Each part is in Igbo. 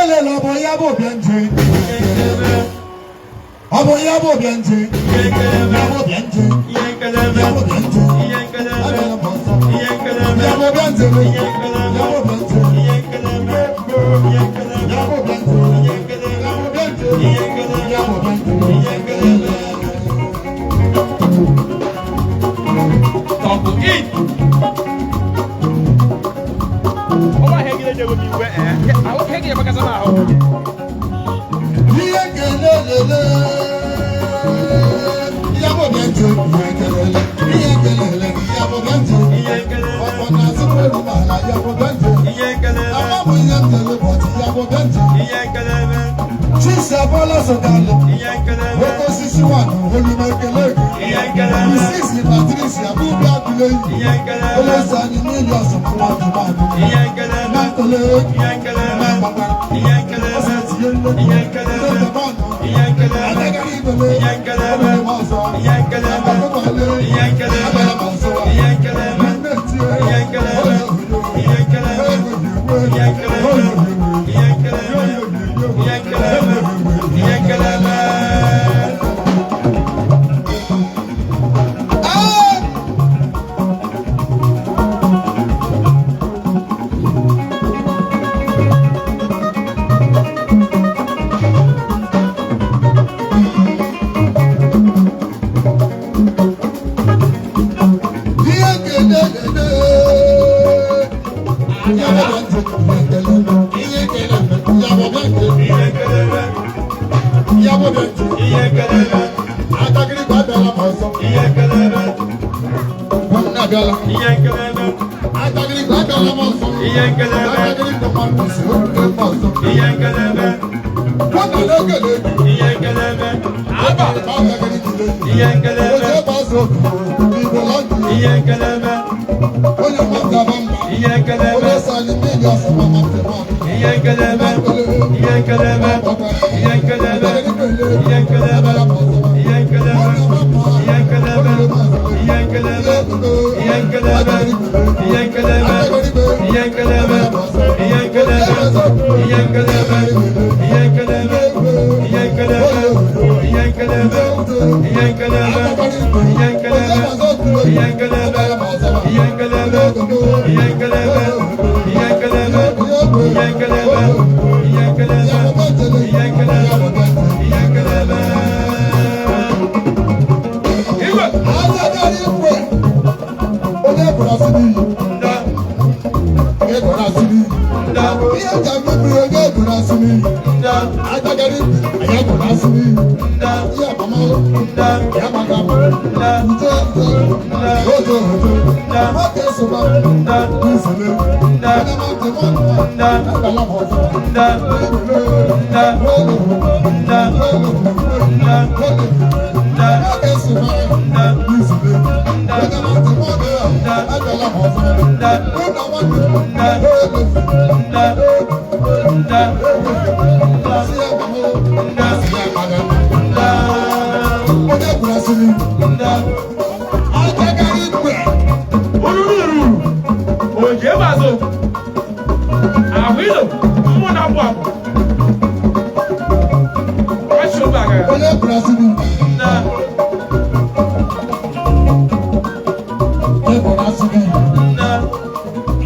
Nkelele, ọ bụ ya bụ bịa nje, ọ bụ ya bụ bịa nje, ya bụ bịa nje, ya bụ bịa nje, abịala m ọzọ. Ya bụ bịa nje, ya bụ bịa nje, ya bụ bịa nje, ya bụ bịa nje, ya bụ bịa nje. Tọpụ in. Ọba ahịa gị na-eje m iwe ee. Ahụ ihe gị ebekasa m ahụ. Ihe kelelele, ya bụ bịa nje, ihe kelele, ihe kelele, ya bụ bịa nje. Ọkwa na asịkwa elu ala, ya bụ bịa nje. Ama bụ ihe m jere ụbọchị, ya bụ bịa nje. Chisabọla sogalụ oke osisi nwanụ olume ekele gị. Isisi Patricia bụbi abụleyi olóòsì anyị nílùú ọ̀sán nwa jùmọ̀dù na nkele na gbagbara ọsẹ tinye nne ndị bọọlụ adagara ibele obere m ọzọ agbakọkọle abịara m ọzọ nne tie oyo oyo oyo oyo. Ah! Ihe kelelele, ya bụ bịa nje, ihe kelele, ihe kelele, ya bụ bịa nje, ya bụ bịa nje. Atagirigwe abịala m ọzọ. Nwanne abịala. Atagirigwe abịala m ọzọ. Atagirigwe mmadụ si orute m ọzọ. Nwanne na-ekele gị. Atagirigwe. Oje gbazụ otu Igbo lọndụ. Onye mmadụ aba mba. Onye sọ anyị mmiri ọsọ mama ntị mmadụ. Igwe. Onye gwara asị n'iyi, onye gwara asị n'iyi, ihe nja mmiri, onye gwara asị n'iyi, atagara ikpe, anyị gwara asị n'iyi, ihe agbamakwụkwọ ya maka nje nje ojo ojo nwoke sokwa n'isele onye ma ntị mmanụ abala m ọzọ. Nwoke sokwa n'isele onye ma ntị mmanụ abala m ọzọ. Ụlọ nwanne si ya gbamọ si ya gbaga onye gwara asị n'iyi atagara ikpe. Olúrúurú òjé bàzò àwílò múnabọ̀ wáṣọ bàgà. Onye gwara asị n'iyi. Onye gwara asị n'iyi.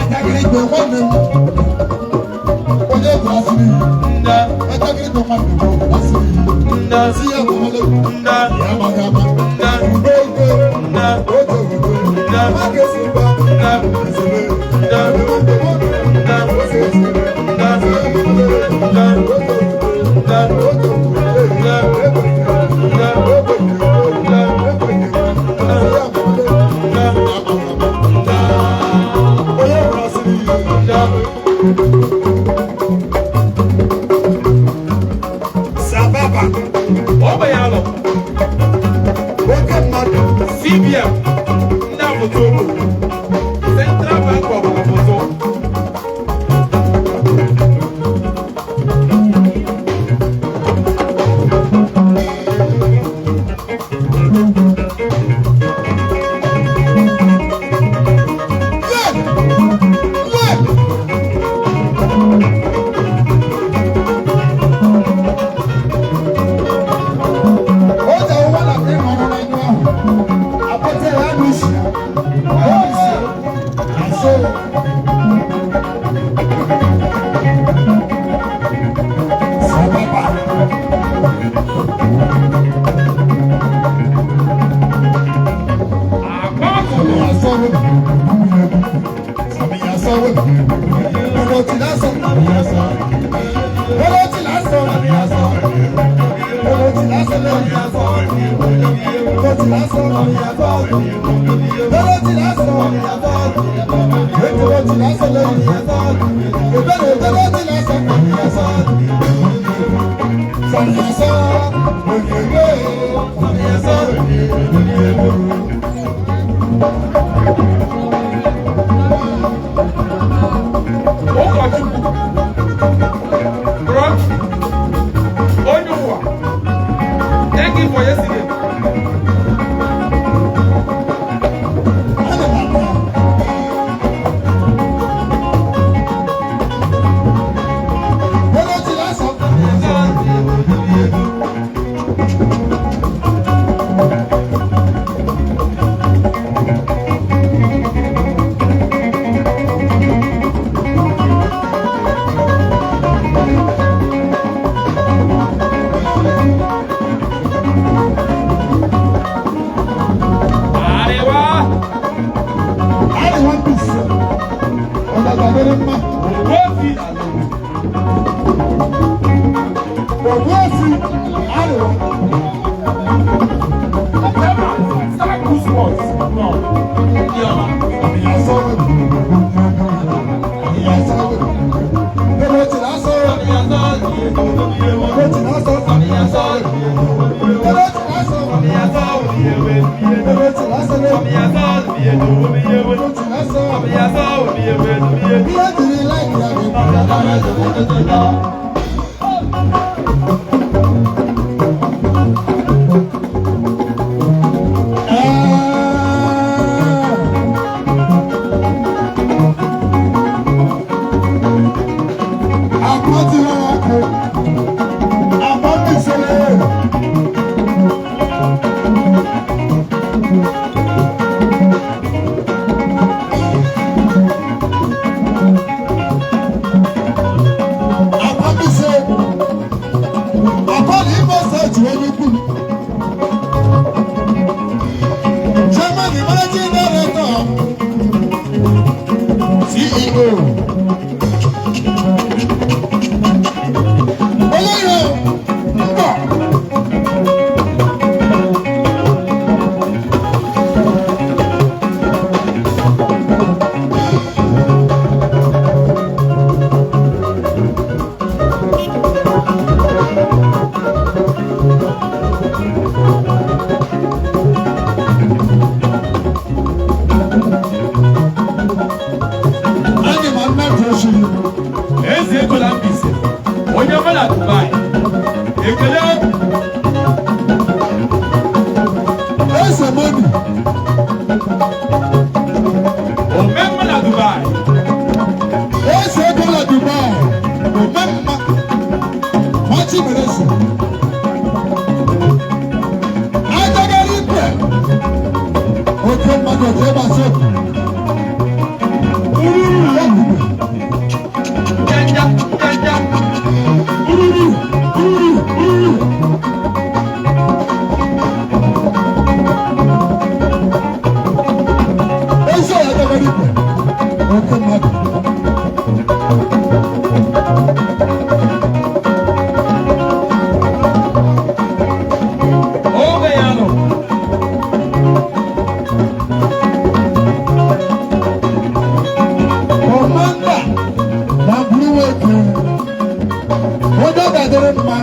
Atagara ikpe nwanne m, onye gwara asị n'iyi. Atagara ikpe nwanne m gwara asị n'iyi si ya gbamọlụ ya amaghị ama mgbe oge oge oge nwoke si gba isele onye gwara asị n'iyi. Sababa. Ọgbẹ ya lọ. Oke mmadụ. CBN ndị Amoto, Central Bank of Amoto. Ụkọchukwu bro, onye ụwa, thank you for yesterday. Àríwá. Ògbófi. Ògbófi àríwá. Emma, start good sports. No. Ndị ọma. Chairman, the managing director, CEO. Olóyè ń bọ̀. Anyị ma mmetụ osiri. Eze ego na Mbaise, onye ọma na Dubai. Ekele. Eze Modi. Omemma na Dubai. Eze ego na Dubai. Omemma. Machi mere eze. Ajagara ikwe. Oke mmadụ otu ebe asị okwu. Ururu ekwube. Njanja, njanja. Ururu, ururu, ururu. Eze ajagara ikwe. Oke mmadụ. Oge ya nọ. Kọmanda na Bluweke, onye ọ ga-adịrị mma.